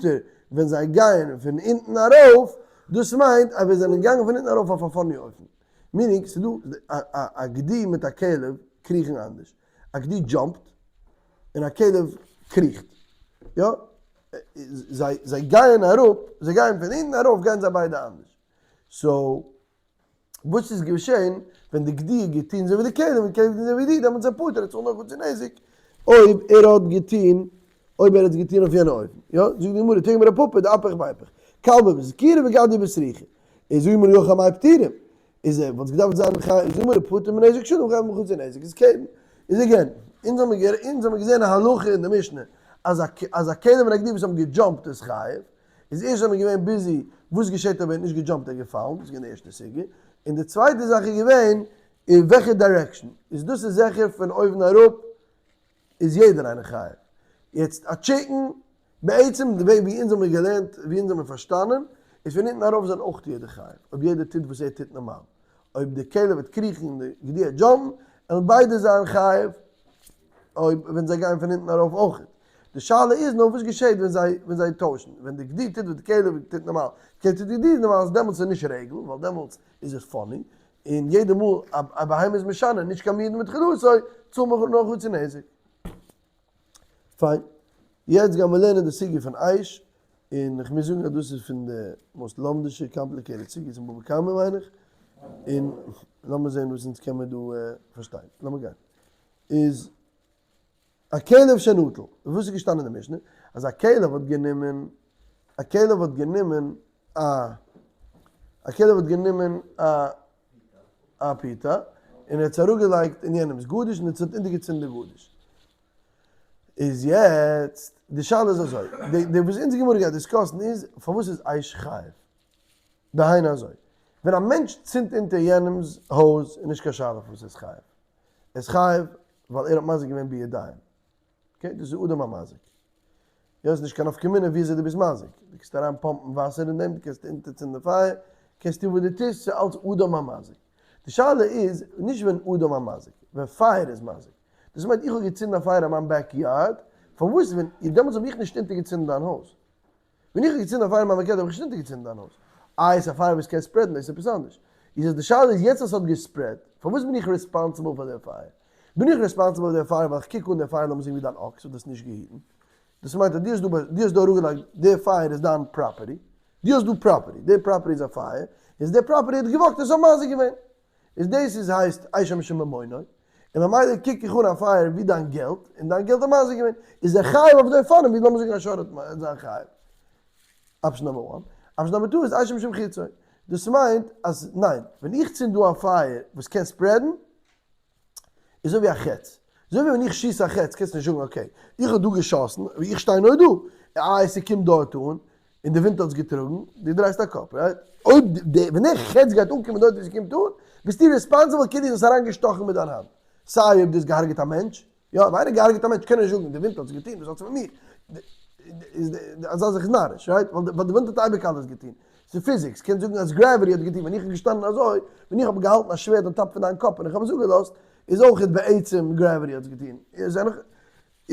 ווען זיי גייען פון אונטן ארויף, דאס מיינט אז ווען זיי זענען געגאנגען פון אונטן ארויף אויף א funny אופן. meaning ס'איז דא א גדי מיט א כלב קריכן אנדערש. א גדי jump ט און א כלב קריכט. יא? זיי זיי גייען אראפ, זיי גייען פון אונטן ארויף גייען זיי ביידע אנדערש. so וואס איז געשען ווען די גדי האט געטון אזוי ווי די כלב און די כלב האט געטון אזוי ווי די, דעמאלטס איז ער פטור, ער צאלט נאר חצי נזק, אויב ער האט געטון, אויב ער האט עס געטון אויף יענע אופן. יא, זאגט די גמרא, תרגמה רב פפא דאפיך באיפוך, כלבא בזקירא וגדיא בסריכא. איז זאגט די גמרא אי הכי אמאי פטורים, איז ער וואלט געדארפט זיין חייב, זאגט די גמרא פטור מנזק שלם חייב מחצי נזק, איז קען, איז again, אונז האבן מיר אונז האבן מיר געזען א הלכה אין די משנה, אז א אז א כלב און א גדי וואס האבן גע jump ט איז חייב, איז ערשט זענען מיר געווען busy וואס געשעט אויב ער האט נישט גע jump ט ער איז געפאלן, דאס איז געווען די ערשטע סוגיא, און די צווייטע זאך איז געווען אין וועלכע direction, איז דאס איז זיכער פון אויבן אראפ איז יעדער איינער חייב, יעצט א chicken, בעצם די וועג ווי אונז האמיר געלערנט, ווי אונז האמיר פארשטאנען, איז פון אונטן ארויף זענען אויך יעדער חייב, אויב יעדער טוט וואס ער טוט נארמאל, אויב די כלב וועט קריכן און די גדי וועט jump ן, וועלן ביידע זיין חייב, אויב ווען זיי גייען פון אונטן ארויף אויך. די שאלה איז נאר וואס געשעט ווען זיי ווען זיי טוישן, ווען די גדי טוט וואס די כלב טוט נארמאל, די כלב טוט די גדי נארמאל איז דעמאלטס איז נישט רגל, ווייל דעמאלטס איז עס funny, און יעדע מאל א בהמה איז משנה, נישט קיין מועד מתחילתו, צאלט מען נאר חצי נזק. פיין. יעצט גיימיר לערנען די סוגיא פון אש, און איך מוז זאגן אז דאס איז פון די most לומדישע complicated סוגיות אין בבא קמא מיין איך, און לאמיר זען וואס אונז קען מיר דא פארשטיין. לאמיר גיין. איז הכלב שנטל, וואס איז געשטאנען אין די משנה? אז א כלב האט גענומען, א כלב האט גענומען א, א כלב האט גענומען א א פיתה, און ער האט עס אראפגעלייגט אין יענעמ'ס גדיש און עס האט אונטערגעצינדן די גדיש. איז יעצט, די שאלה איז אזוי, די די וואס אונזער גמרא גייט discuss ן איז, פארוואס איז אש חייב? דהיינו אזוי, ווען א מענטש צינדט אונטער יענעמ'ס הויז איז נישט קיין שאלה פארוואס ער איז חייב. ער איז חייב ווייל ער האט מזיק געווען בידיים. okay, דאס איז אדם המזיק. יא, ס'איז נישט קיין נפקא מינה ווי אזוי דו ביסט מזיק. דו קענסט אריין pump ן וואסער אין דעם, דו קענסט אונטערצינדן די פייער, קענסט טון וואס דו טוסט, ס'איז אלץ אדם המזיק. די שאלה איז נישט ווען אדם המזיק, ווען פייער איז מזיק. דאס מיינט איך האב געצינדן א פייער אין מיין backyard, פארוואס ווען דעמאלטס האב איך נישט אונטערגעצינדן דיין הויז? ווען איך האב געצינדן א פייער אין מיין backyard האב איך נישט אונטערגעצינדן דיין הויז. איי ס'איז א פייער וואס קען spread ן, דאס איז עפעס אנדערש. איז אז די שאלה איז יעצט אז ס'האט גע spread ט, פארוואס בין איך responsible פאר דער פייער? בין איך responsible פאר דער פייער ווייל איך קוק אן דער פייער לאמיר זאגן ווי דיין אקס האט דאס נישט געהיטן. דאס מיינט אז דו האסט דא דו האסט דא אראפגעלייגט דער פייער איז דיין property. דו האסט דא property, דער property איז א פייער, איז דער property האט גע walk ט און ס'האט מזיק געווען. איז דאס איז הייסט אש משום ממונו. און ממילא קוק איך אן א פייער ווי דיין געלט, און דיין געלט האט מזיק געווען, איז ער חייב אויף די אופנים ווי לאמיר זאגן א שור האט זיין חייב. option number one. Option number two איז אשו משום חצו. דאס מיינט אז ניין, ווען איך צינד דא א פייער וואס קען spread ן, איז אזוי ווי א חץ. אזוי ווי ווען איך שיס א חץ קענסטו נישט זאגן okay, איך האב דא געשאסן, אבער איך שטיי נאר דא, איי ס'קומט דארט אן, און די ווינט האט עס געטראגן, דו דרייסט א קאפ, right? אויב די, ווען דער חץ גייט אנקומען דארט ווי ס'קומט אן, ביסטו responsible כאילו דו האסט אריינגעשטאכן מיט דיין האנט. סיי אויב דו האסט געהארגעט א מענטש, יא, אויב איינער האט געהארגעט א מענטש קען ער נישט זאגן די ווינט האט עס געטון, וואס האט עס מיט מיר? איז אזא זאך איז נאריש, right? ווייל די ווינט האט אייביג אלעס געטון. ס'איז physics, קענסט זאגן אז gravity האט געטון, ווען איך האב געשטאנען אזוי, ווען איך האב געהאלטן א שווערד on top פון דיין קאפ און איך האב עס אפגעלאזט, איז אויך בעצם gravity האט עס געטון.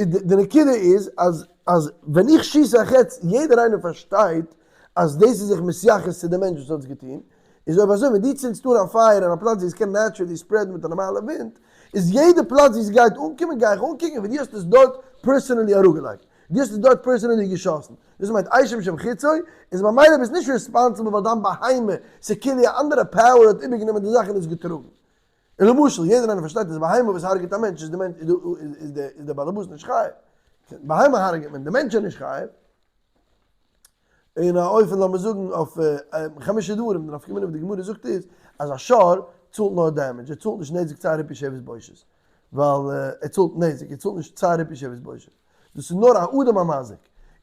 די נקודה איז אז אז ווען איך שיס א חץ יעדער איינער פארשטייט אז דאס איז זיך מתייחס צו די מענטש וואס האט עס געטון, איז אויב אזוי ווען דו צינדסט אן א פייער אין א פלאץ ווי עס קען naturally spread ן מיט א נארמאלע ווינט, איז יעדע פלאץ ווי עס גייט אנקומען גיי איך אנקוקן ווי דו האסט עס דארט personally אראפגעלייגט, דו האסט עס דארט personally געשאסן, דאס מיינט אשו משום חצו, איז ממילא ביסט נישט responsible ווייל דיין בהמה, ס'כאילו א אנדערע power האט איבערגענומען די זאך און עס געטראגן. און למשל, יעדער איינער פארשטייט אז בהמה וואס הרג'עט א מענטש איז די מענטש איז די איז די באלעבאס נישט חייב. בהמה הרג'עט מען, די מענטש איז נישט חייב. אין א אופן לאמיר זאגן אויף חמשה דברים, די נפקא מינה וואס די גמרא זאגט איז אז א שור צאלט נאר damage, ער צאלט נישט נזק צער ריפוי שבת בושת, ווייל ער צאלט נזק, ער צאלט נישט צער ריפוי שבת בושת. דאס איז נאר א אדם המזיק.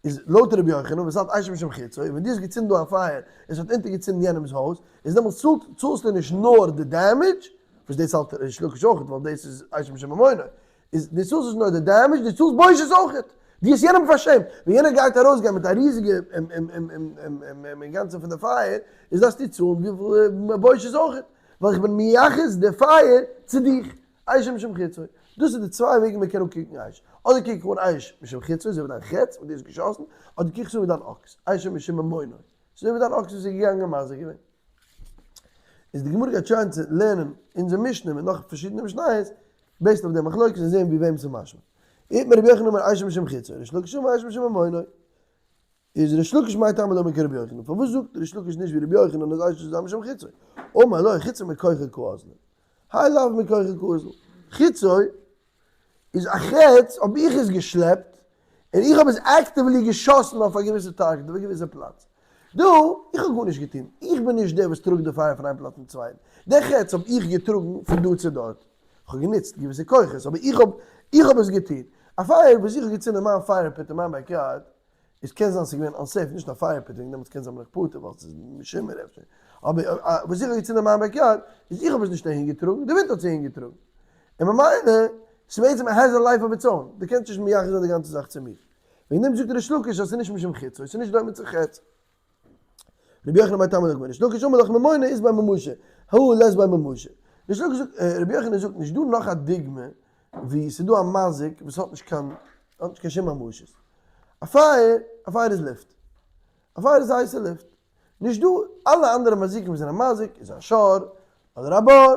איז לויט רבי יוחנן וואס האלט אשו משום חצו, ווען דו האסט געצינדן דא א פייער און ס'האט אונטערגעצינדן יענעמ'ס הויז, איז דעמאלטס צאלט צאלסטו נישט נאר די damage, וואס דאס האלט ריש לקיש אויך, ווייל דאס איז אשו משום ממונו, איז דו צאלסט נישט נאר די damage, דו צאלסט בושת אויך! דו האסט יענעם פארשעמט! ווען יענער גייט ארויסגיין מיט א ריזיגע אינגאנצן פון די פייער, איז דארפסטו צאלן וויפיל בושת אויך, ווייל איך בין מייחס די פייער צו דיך. אשו משום חצו. דאס איז די צוויי וועגן מען קען אנקוקן אש. אדער קוק איך אן אש משום חצו, אזוי ווי דיין חץ וואס דו האסט געשאסן, אדער קוק איך עס אן ווי דיין אקס, אשו משום ממונו, אזוי ווי דיין אקס וואס איז געגאנגען און מזיק געווען. איז די גמרא גייט try ען צו לערנען אונזער משנה מיט נאך פארשידענע משניות, based אויף די מחלוקת און זען ווי וועם ס'איז משמע. איתמר רבי יוחנן אמר אשו משום חצו, ריש לקיש אמר אשו משום ממונו. איז ריש לקיש מאי טעמא דאמר כרבי יוחנן? פארוואס זאגט ריש לקיש נישט ווי רבי יוחנן אז אשו איז משום חצו? אמר לא חצו מכוחו קאזיל. האי לאו מכוחו קאזיל. חצו איז א חץ האב איך עס געשלעפט און איך האב עס actively געשאסן אויף א געוויסע target אויף א געוויסע פלאץ. דא, איך האב גארנישט געטון. איך בין נישט דער וואס טראגט די פייער פון איין פלאץ צום צווייטן. דער חץ האב איך געטראגן פון דא צו דארט. איך האב גענוצט געוויסע כוחות אבער איך האב איך האב עס געטון. א פייער וואס איך האב געצינדן אין מיין fire pit אין מיין backyard איז קען זיין ס'איז געווען unsafe, נישט א fire pit וועגן דעמאלטס קען זיין בין איך פטור ווייל ס'איז משומר אפשר, אבער וואס איך האב געצינדן אין מיין backyard איז איך האב עס נישט אהין געטראגן, די ווינט האט עס אהין געטראגן. און ממילא ס'איז בעצם has a life of its own, דו קענסט נישט מייחס זיין די גאנצע זאך צו מיר. וועגן דעם זאגט ריש לקיש אז ס'איז נישט משום חצו, ס'איז נישט דומה צו חץ. רבי יוחנן מאי טעמא דאמר ריש לקיש אמר לך ממונא אית ביה ממשא, הא לית ביה ממשא. ריש לקיש זאגט, רבי יוחנן זאגט נישט דא נאך א דוגמא ווי ס'איז דא א מזיק וואס האט נישט קיין האט נישט קיין שום ממשות. א פייער, א פייער איז לופט. א פייער איז הייסע לופט. נישט דא אלע אנדערע מזיקים וואס זענען מזיק איז א שור אדער א בור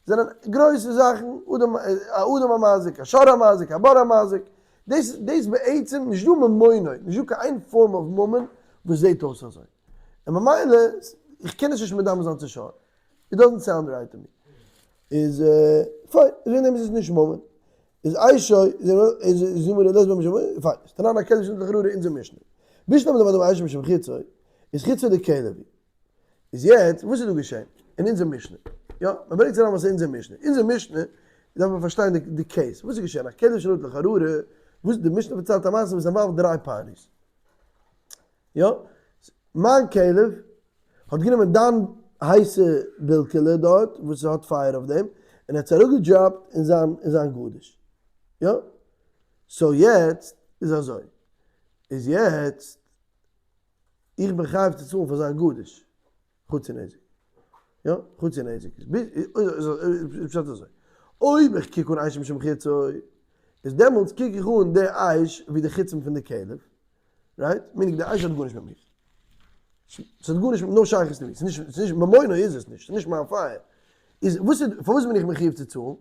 זענען גרויסע זאכן, אדם א אדם המזיק, א שור המזיק, א בור המזיק, דאס דאס בעצם נישט דא ממונו, נישט דא קיין איין form of ממון וואס זעט אויס אזוי, און ממילא איך קען עס נישט מדמה זיין צו שור, it doesn't sound right to me, איז פיין, איז וועגן דעם איז עס נישט ממון, איז אשו איז איז זמר לית ביה משום פיין, איז תנן הכלב שנטל חררה אונזער משנה, בשלמא דמאן דאמר אשו משום חצו, איז חצו דכלב הוא. איז יעצט וואס איז דא געשען אין אונזער משנה? יא, מען ברענגט אריין וואס איז אונזער משנה. אונזער משנה דארף מען פארשטיין די די case. וואס איז געשען? א כלב שנטל חררה, וואס די משנה פארציילט א מעשה וואס involve ט דריי parties. יא, מיין כלב האט גענומען דיין הייסע בילקעלע דארט וואס ס'האט פייער אויף דעם, און ער האט עס אראפגע drop ט אין זיין אין זיין גדיש. יא? so יעצט איז אזוי. איז יעצט. איך בין חייב צו צאלן פאר זיין גדיש, חצי נזק. יא, חצי נזק איז איז פשט אזוי, אויב איך קוק אן אשו משום חצו, איז דעמאלטס קוק איך אן די אש ווי די חצים פון די כלב, right? Meaning די אש האט גארנישט מיט מיר. ס'האט גארנישט מיט no שייכות צו מיר, ס'איז נישט ממונו איז עס נישט, ס'איז נישט מיין פייער. איז וואס איז פארוואס בין איך מחיוב צו צאלן?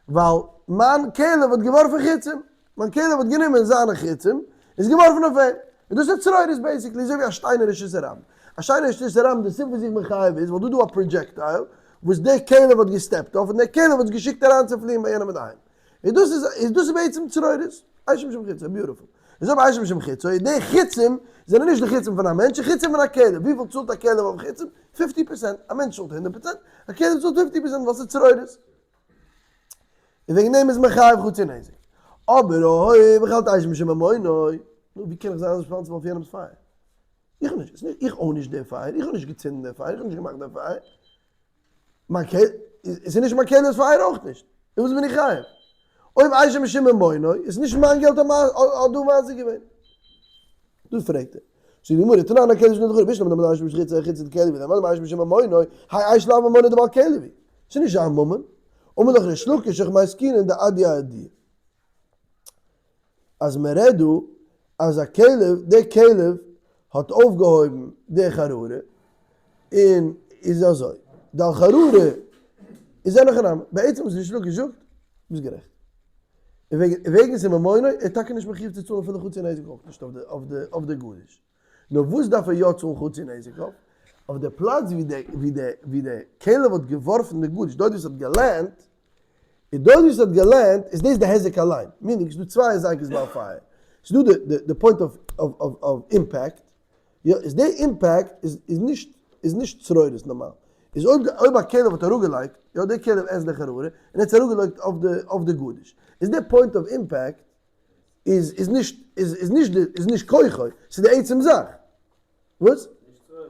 ווייל מיין כלב האט געווארפן חיצים, מיין כלב האט גענומען זיינע חיצים און עס געווארפן אויף אים, און דאס איז צרורות basically, אזוי ווי א שטיין אין רשות הרבים, א שטיין אין רשות הרבים די סיבה וואס איך בין חייב איז ווייל דא איז דא א projectile. וואס דער כלב האט געסטעפט אויף און דער כלב האט עס געשיקט אריינצופליען ביי יענעם אינדערהיים. איז דאס איז איז דאס איז בעצם צרורות, אשו משום חציו, beautiful. איז אויב אשו משום חציו, איז די חיצים זענען נישט די חיצים פון א מענטש, די חיצים פון א כלב. וויפיל צאלט א כלב אויף חיצים? 50%. א מענטש צאלט 100%, א כלב צאלט 50% ווייל ס'איז צרורות. און וועגן דעם איז מען חייב חצי נזק. אבער אויב איך האלט אשו משום ממונו, נו ווי קען איך זיין responsible אויף יענעמ'ס פייער? איך נישט, ס'נישט, איך own נישט די פייער, איך האב נישט געצינדן די פייער, איך האב נישט געמאכט די פייער. מיין כלב, עס איז נישט מיין כלב'ס פייער אויך נישט. און וואס בין איך חייב? אויב אשו משום ממונו, איז נישט מיין געלט האט דא מזיק געווען. דאס פרעגט ער. זאגט די גמרא, תנן הכלב שנטל חררה, בשלמא דאמר אשו משום חציו, חציו דכלב הוא, דאמר אשו משום ממונו, האי אש לאו ממונו דבעל כלב הוא. ס'איז נישט זיין ממון. אמר לך ריש לקיש הכא במאי עסקינן דאדייה אדויי. אז מען רעדט דא אז א כלב, דער כלב האט אויפגעהויבן די חררה, און איז אזוי, די חררה איז אין הכי נמי, בעצם וואס ריש לקיש זאגט, ביסט גערעכט. און וועגן ס'איז ממונו, ער איז טאקע נישט מחיוב צו צאלן אפילו חצי נזק אויך נישט אויף די גדיש. נאר וואס דארף ער יא צאלן חצי נזק אויף? אויף די פלאץ ווי די כלב האט געווארפן די גדיש, דארט ווי עס האט געלענדט, און דארט ווי עס האט געלענדט איז דאס די היזק אליין, meaning ס'איז דא צוויי היזקות ביים פייער, ס'איז דא די point of impact, יא, איז די impact איז נישט איז נישט צרורות נארמאל, איז אויב אויב א כלב האט אראפגעלייגט, יא די כלב עסט די חררה, און ער האט עס אראפגעלייגט אויף די אויף די גדיש, איז די point of impact איז איז נישט איז איז נישט די איז נישט כוחו, ס'איז די עצם זאך. וואס?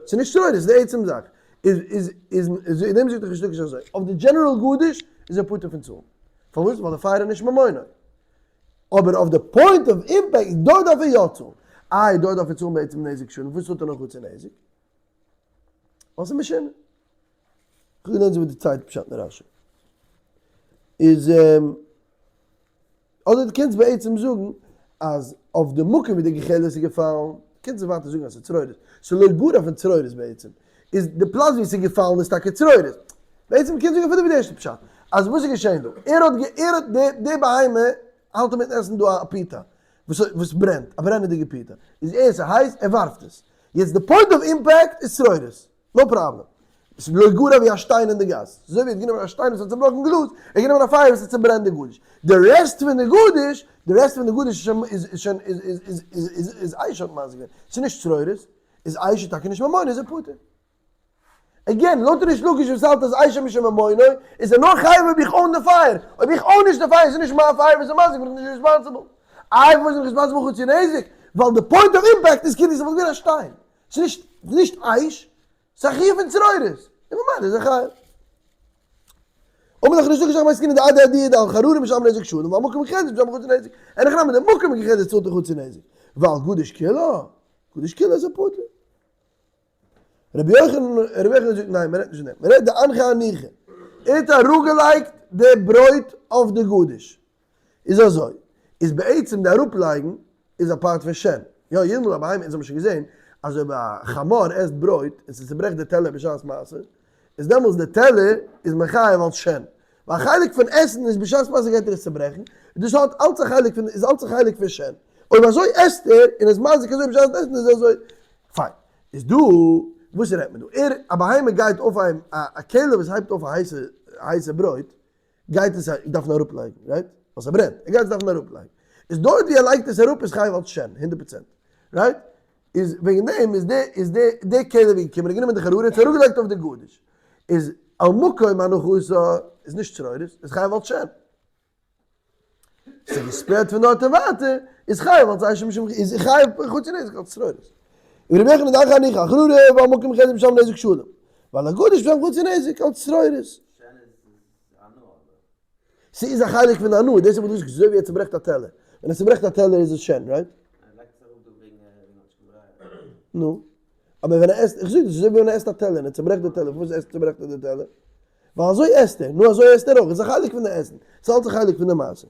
ס'איז נישט צרורות, ס'איז די עצם זאך. איז איז איז איז אין דעם זאגט ריש לקיש אזוי, אויף די general גדיש איז ער פטור פון צאלן. פארוואס? ווייל די פייער איז נישט ממונו. אבער אויף די point of impact, דארט דארף ער יא צאלן. איי, דארט דארף ער צאלן בעצם נזק שלם, וואס צאלט ער נאר חצי נזק? ווייל ס'איז משונה. כ'האב געלערנט אזוי ווי די צווייטע פשט אין רשי. איז אדער דו קענסט בעצם זאגן אז אויף די מקום ווי די גחלת איז געפאלן, קענסטו ווייטער זאגן אז ס'איז צרורות, ס'איז לא גרע פון צרורות בעצם, איז די פלאץ ווי ס'איז געפאלן איז טאקע צרורות. בעצם קענסט זאגן אפילו ווי די ערשטע פשט, אז וואס איז געשען דא? ער האט ער האט די די בהמה האלט אינמיטן עסן דא א פיתה וואס וואס ברענט, א ברענעדיגע פיתה, איז ער ס'איז הייס ער ווארפט עס, יעצט די point of impact איז צרורות. no problem. עס איז לא גרע ווי א שטיין אין די גאס. אזוי ווי ער האט גענומען א שטיין וואס האט צובראכן גלאז, ער האט גענומען א פייער וואס האט צוברענט די גדיש. די rest פון די גדיש, די rest פון די גדיש איז שוין איז איז איז איז איז איז אש האט מזיק געווען. עס איז נישט צרורות, איז אש איז טאקע נישט ממונו איז ער פטור. again, לויט ריש לקיש וואס האלט אז אשו משום ממונו, איז ער נאר חייב אויב איך own די פייער. אויב איך own נישט די פייער, איז נישט מיין פייער וואס איז מזיק, בין איך נישט responsible. איי פארוואס בין איך responsible חצי נזק? ווייל די point of impact איז כאילו ס'וואלט געווען א שטיין. ס'איז נישט, נישט אש, ס'איז א חיוב פון צרורות, און ממילא איז ער חייב. אמר לך ריש לקיש הכא במאי עסקינן דאדייה אדויי דעל חררה משלם נזק שלם ועל מקום גחלת משלם חצי נזק, אין הכי נמי די מקום גחלת צאלט ער חצי נזק, ועל גדיש כולה, גדיש כולה איז ער פטור. רבי יוחנן, רבי יוחנן זאגט ניין, מ'רעדט נישט פון דעם, מ'רעדט דאנחיה אנוחי, ער האט אראפגעלייגט די ברויט אויף די גדיש, איז אזוי, איז בעצם די אראפלייגן איז א part פון שן, יא יעדע מאל א בהמה, אונז האבן שוין געזען אז אויב א חמור עסט ברויט און ס'צוברעכט די טעלער בשעת מעשה, איז דעמאלטס די טעלער איז מחייב אלס שן, ווייל א חלק פון עסן איז בשעת מעשה גייט ער עס צוברעכן, און דאס האט אלץ א חלק פון איז אלץ א חלק פון שן, אויב אזוי עסט ער און איז מזיק אזוי בשעת עסן איז אזוי, פיין. איז דא, וואס רעדט מען דא? ער, א בהמה גייט אויפהייבן, א כלב וואס הייבט אויף א הייסע הייסע ברויט, גייט עס דארפן אראפלייגן, right? ווייל ס'ברענט, ער גייט עס דארפן אראפלייגן. איז דארט ווי ער לייגט עס אראפ איז חייב אלס שן, 100%. right? איז וועגן דעם איז די איז די די כלב געקומען און גענומען די חררה און עס אראפגעלייגט אויף די גדיש. איז על מקום הנחתה איז נישט צרורות, איז חייב אלס שן. ס'איז געספרעדט פון דארט און ווייטער, איז חייב אלס אשו משום איז חייב חצי נזק אלס צרורות. און רבי יוחנן דאך הניחא חררה ועל מקום גחלת משלם נזק שלם. ועל הגדיש משלם חצי נזק אלס צרורות. ס'איז א חלק פון די הנאה, דאס איז וואס דו זאגסט, אזוי ווי ער צוברעכט א טעלער. ווען ער צוברעכט א טעלער איז עס שן, right? נו. אבער ווען ער עסט, איך זאג דיר, ס'איז אזוי ווי ווען ער עסט א טעלער און ער צוברעכט די טעלער, פארוואס עסט צוברעכט ער די טעלער? ווייל אזוי עסט ער, נו אזוי עסט ער אויך, איז א חלק פון די עסן, ס'איז אלץ א חלק פון די מעשה.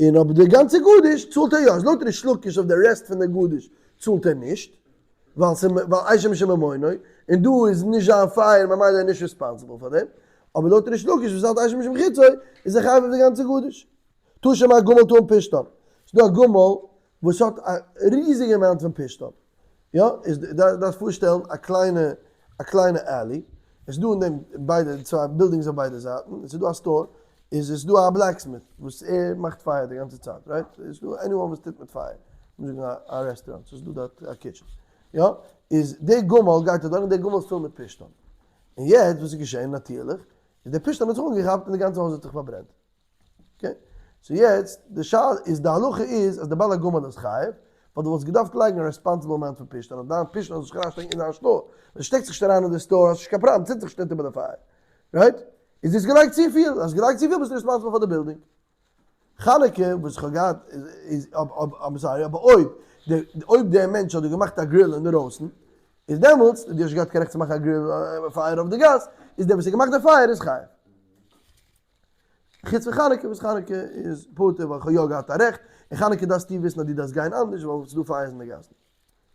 און אבער די גאנצע גדיש צאלט ער יא, אז לויט ריש לקיש אויף די rest פון די גדיש צאלט ער נישט, ווייל ס'איז ווייל אשו משום ממונו, און דא איז נישט זיין פייער ממילא איז ער נישט responsible פאר דעם, אבער לויט ריש לקיש וואס האלט אשו משום חציו איז ער חייב אויף די גאנצע גדיש. תא שמע גמל טעון פשתן, ס'איז דא א גמל וואס האט א ריזיגע amount פון פשתן, יא, איז דארפסט פארשטעלן א קליינע א קליינע alley. עס איז דא אין דעם ביידע צוויי בילדינגס אויף ביידע זייטן, עס איז דא א store, איז עס דא א blacksmith וואס ער מאכט פייער די גאנצע צייט, right? עס איז דא anyone וואס טוט מיט פייער, לאמיר זאגן א רעסטוראנט, ס'איז דא דארט א kitchen, יא? איז די גמל גייט אדורך און די גמל איז פול מיט פשתן, און יעצט וואס איז געשען נאטירליך, איז די פשתן האט זיך אנגעכאפט און די גאנצע הויז האט זיך פארברענט. okay? so יעצט, די שאלה איז, די הלכה איז אז די בעל הגמל איז חייב, ווייל דו וואלסט געדארפט לייגן א responsible amount פון פשתן, אז דיין פשתן זאל זיך אריינשטעקן אין דיין store, ווען עס שטעקט זיך נישט אריין אין די store האסטו נישט קיין פראבלעם, צינדט זיך נישט אונטער ביי די פייער. right? איז דו האסט געלייגט צופיל, האסט געלייגט צופיל ביסטו responsible פאר די בילדינג. חנוכה וואס איך האב געהאט איז, I'm sorry, אבער אויב אויב דער מענטש האט דא געמאכט א grill אינדערויסן, איז דעמאלטס, דו האסט נישט געהאט קיין רעכט צו מאכן א grill פייער אויף די גאס, איז דער וואס האט געמאכט די פייער איז חייב. חוץ פון חנוכה וואס חנוכה איז פטור ווייל כ'האב יא געהאט א רעכט, און חנוכה דארפסטו וויסן אז דו דארפסט גיין אנדערש ווייל ס'איז דא פייערס אין די גאסן.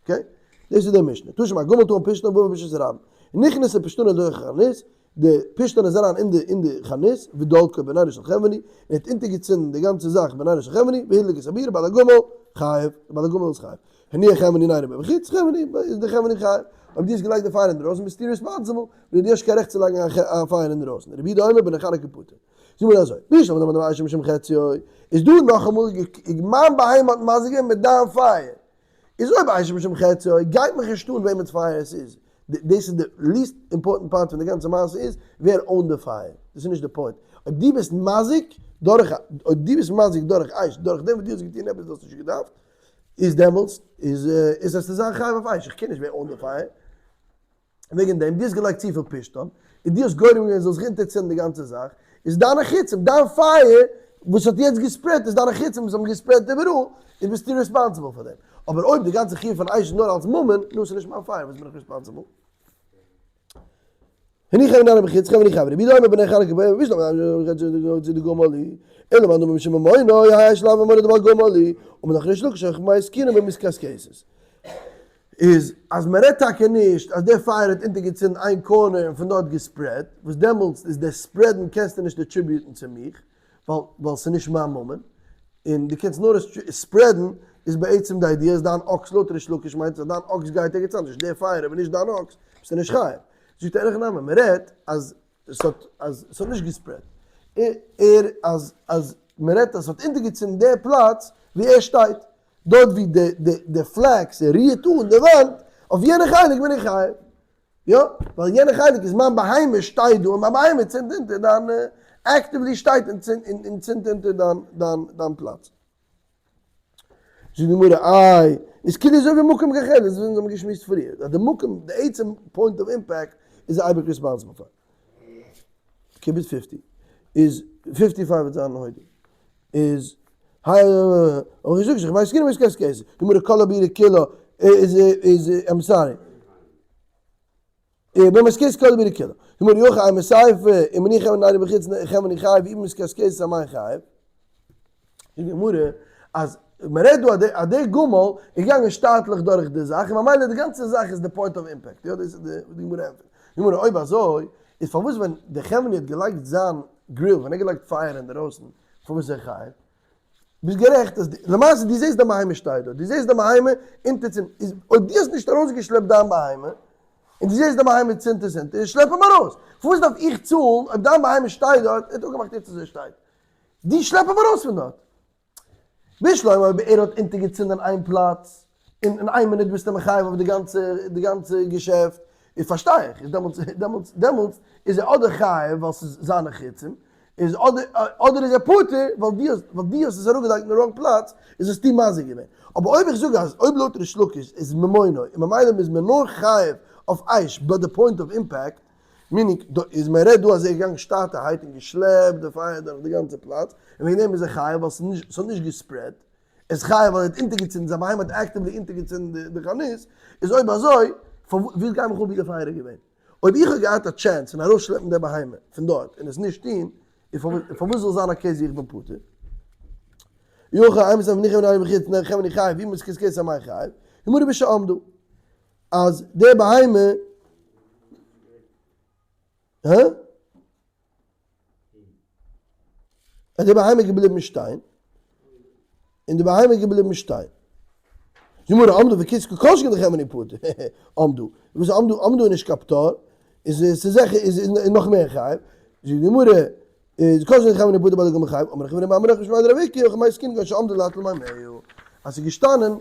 okay? דאס איז די משנה. תא שמע גמל טעון פשתן ובא ברשות הרבים. נכנסה פשתנו לתוך החנות, די פשתן איז אריין אין די אין די חנות, ודלקו בנרו של חנווני, און האט אונטערגעצינדן די גאנצע זאך בנרו של חנווני, והדליק את הבירה בעל הגמל חייב, די בעל הגמל איז חייב. הניח חנווני נרו מבחוץ, חנווני איז די חנווני חייב. אויב דו האסט געלייגט די פייער אינדרויסן ביסטו responsible, ווייל דו האסט קיין רעכט צו לייגן א פייער אינדרויסן. רבי יהודה אומר בנר חנוכה פטור. זאג מיר אזוי, בשלמא דאמר דבר אשו משום חציו, איז דא נאכאמאל מיין בהמה האט מזיק געווען מיט דיין פייער, איז אויב אשו משום חציו, גייט מיך נישט אן וועמענס פייער עס איז, דאס איז די least important part פון די גאנצע מעשה איז ווער owned די פייער, דאס איז נישט די point, אויב דו ביסט מזיק דורך אויב דו ביסט מזיק דורך אש דורך דעם וואס דו האסט געטון עפעס וואס דו האסט נישט געדארפט, איז דעמאלטס איז איז עס צו זיין חייב אויף אש, איך קען נישט ווער owned די פייער. וועגן דעם, דו האסט געלייגט צופיל פשתן, און דו האסט גורם געווען זאל זיך אונטערצינדן די גאנצע זאך, איז דיינע חיצים, דיין פייער וואס האט יעצט געספרעדט איז דיינע חיצים וואס האבן געספרעדט איבעראל, איז ביסטו responsible פאר דעם. אבער אויב די גאנצע חיוב פון אש איז נאר אלס ממון, נו, ס'איז נישט מיין פייער, וואס בין איך responsible? הניח אבן הר בחוץ, חבני חברי, בי דאמר בני חנוכה בהם, ושלום אלא מאן דאמר משום ממונו, יהא שלב ממונו דבעל גמל, ומנח ריש לקיש אויך מאי עסקינן במתקשקשת. איז אז מען רעדט טאקע נישט אז דער פייער האט אונטערגעצינדן איין corner און פון דארט געספרעדט, וואס דעמאלטס איז דער ספרעדן קענסטו נישט attribute ן צו מיך, ווייל ווייל ס'איז נישט מיין ממון, און דו קענסט נאר עס ספרעדן איז בעצם די idea אז דיין אקס לויט ריש לקיש מיינט אז דיין אקס גייט ערגעץ אנדערש, דער פייער אבער נישט דיין אקס, ביסטו נישט חייב. זאגט ער אין הכי נמי, מען רעדט אז עס האט אז עס האט נישט געספרעדט, ער אז אז מען רעדט אז עס האט אונטערגעצינדן דער פלאץ ווי ער שטייט, דארט ווי די די די flax רירט אן די וואנט, אויף יענע חלק בין איך חייב. יא, ווייל יענע חלק איז מיין בהמה שטייט דא און מיין בהמה צינדט אונטער דיין actively שטייט און און צינדט אונטער דיין דיין דיין פלאץ. זאגט די גמרא, איי, איז כאילו אזוי ווי מקום גחלת, וואס אונז האבן געשמועסט פריער, אז די מקום, די עצם point of impact איז אייביג responsible פאר. קיבוץ fifty איז fifty five וועט זיין הוידו איז היי האב איך געזאגט איך ווייס קיינער ווייסט קעסט קעסט די מורה כל הבירה כולה איז איז I'm sorry באמת קעסט כל הבירה כולה די מורה יוחאי מסייפה אם אני חייב נארי בחוץ חייב אני חייב אם איז קעסט קעסט אמאי חייב די גמרא אז מען רעדט דא אז דער גמל איז געגאנגען שטאטליך דורך די זאך און ממילא די גאנצע זאך איז די point of impact, יא דאס איז די גמרא ענטפערט. די גמרא אויב אזוי איז פארוואס ווען דער חנווני האט געלייגט זיין grill ווען ער האט געלייגט פייער אינדערויסן פארוואס איז ער חייב? ביסט גערעכט אז למעשה דו זעסט די בהמה שטייט דארט, דו זעסט די בהמה אונטערצינדן, איז אויב דו האסט נישט ארויסגעשלעפט דיין בהמה און דו זעסט די בהמה צינדט עס אונטער, שלעפ אים ארויס, פארוואס דארף איך צאלן אויב דיין בהמה שטייט דארט, ער האט אפגעמאכט יעצט אז ער שטייט. די שלעפ אים ארויס פון דארט. בשלמא אויב ער האט אונטערגעצינדען איין פלאץ, און אין איין מינוט ביסטו מחייב אויף די גאנצע די גאנצע געשעפט, איז פארשטיי איך, איז דעמאלטס דעמאלטס דעמאלטס איז ער אדער חייב ווייל ס'איז זיינע חיצים, איז אדער אדער איז ער פטור ווייל דו האסט ווייל דו האסט עס אראפגעלייגט אין די wrong פלאץ, איז האסטו מזיק געווען. אבער אויב איך זאג אז אויב לויט ריש לקיש איז ממונו און ממילא איז מען נאר חייב אויף אש ביי די point of impact, meaning דא איז מען רעדט דא אז ער איז געגאנגען שטאטערהייט און געשלעפט די פייער דורך די גאנצע פלאץ, און וועגן דעם איז ער חייב ווייל ס'איז נישט ס'האט נישט געספרעדט, ער איז חייב ווייל ער האט אונטערגעצינדן, זיין בהמה האט actively אונטערגעצינדן די חנות, איז אויב אזוי פארוואס ווי גייט מיך אן ווי די פייער איז געווען? אויב איך האב געהאט א chance פון ארויסשלעפן די בהמה פון דארט און עס נישט טון, איז פארוואס זאל זיין א case ווי איך בין פטור? יאך איינמאל ס'איז ניחא וניחא בחוץ ניחא וניחא חייב, ווי מ'איז קעסקעס אמאי חייב, גמרא בשעמדו. אז די בהמה הא? אז די בהמה איז געבליבן שטיין, און די בהמה איז געבליבן שטיין. די גמרא עמדו וכסקו כל שכן דחמני פטור, עמדו, וואס עמדו, עמדו איז נישט קיין פטור, איז ס'איז זיכער איז נאך מער חייב, זאגט די גמרא, איז כל שכן חמינא פטור בעל הגמל חייב, אמר רב חמינא בר משמיה דרב איקא, הכא במאי עסקינן כגון שעמדו להטיל מי מאה, אז ס'איז געשטאנען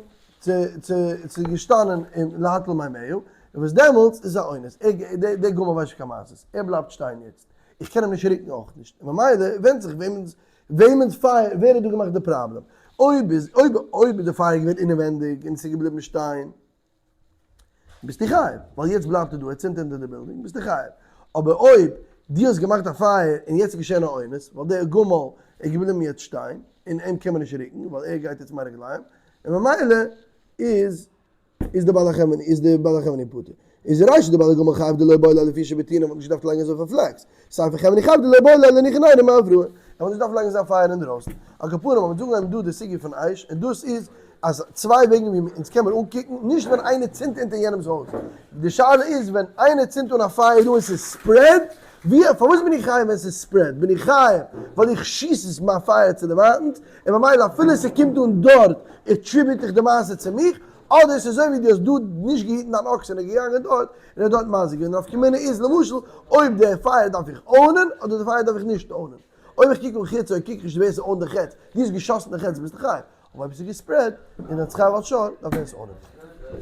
צו צו ס'איז געשטאנען אין להטיל מי מאה, און וואס דעמאלטס איז א אונס, ער דער גמל ווייסט נישט קיין מעשות, ער בלייבט שטיין יעצט, איך קען אים נישט רוקן אויך נישט, און ממילא ווענדט זיך וועמענס וועמענס פייער, ווער האט דא געמאכט די פראבלעם, אויב איז אויב אויב איז די פייער געווען אינעווענדיג און ס'איז געבליבן שטיין, ביסטו חייב, ווייל יעצט בלייבט ער דא, ער צינדט אונטער די בילדינג, ביסטו חייב. אבער אויב דו האסט געמאכט א פייער און יעצט איז געשען א אונס, ווייל דער גמל איז געבליבן יעצט שטיין, און אים קען מען נישט רוקן, ווייל ער גייט יעצט מי רגליים, און ממילא איז איז די בעל החמני איז די בעל החמני פטור. איז רישא דבעל הגמל חייב דלא בעי ליה לפי שבטינא וואלט נישט געדארפט לייגן אזויפיל flax. סיפא חמני חייב דלא בעי ליה להניח נרו מאבראי. ער וואלט נישט געדארפט לייגן זיין פייער אינדרויסן. על כל פנים האבן מיר אנגעהויבן דא די סוגיא פון אש, און דאס איז אז צוויי וועגן ווי אונז קען מיר אנקוקן, נישט ווען איינער צינדט אונטער יענעמ'ס הויז. די שאלה איז ווען איינער צינדט אן א פייער דא און ס'איז spread, ווי פארוואס בין איך חייב ווען ס'איז spread? בין איך חייב ווייל איך שיס עס מיין פייער צו דערווייטנס, און ממילא אפילו ס'קומט אן דארט attribute איך די מעשה צו מיך, אדער ס'איז אזוי ווי דו האסט דא נישט געהיטן דיין אקס און ער איז געגאנגען דארט און ער האט דארט מזיק געווען. די נפקא מינה איז למשל אויב די פייער דארף איך own ען אדער די פייער דארף איך נישט own ען. אויב איך קוק אן חצו קוק איך נישט ווער ס'own ט די חץ, דו האסט געשאסן די חץ ביסטו חייב, אבער אויב ס'איז גע spread און האט זיך חייב אלס שור דארף ווער עס own ען.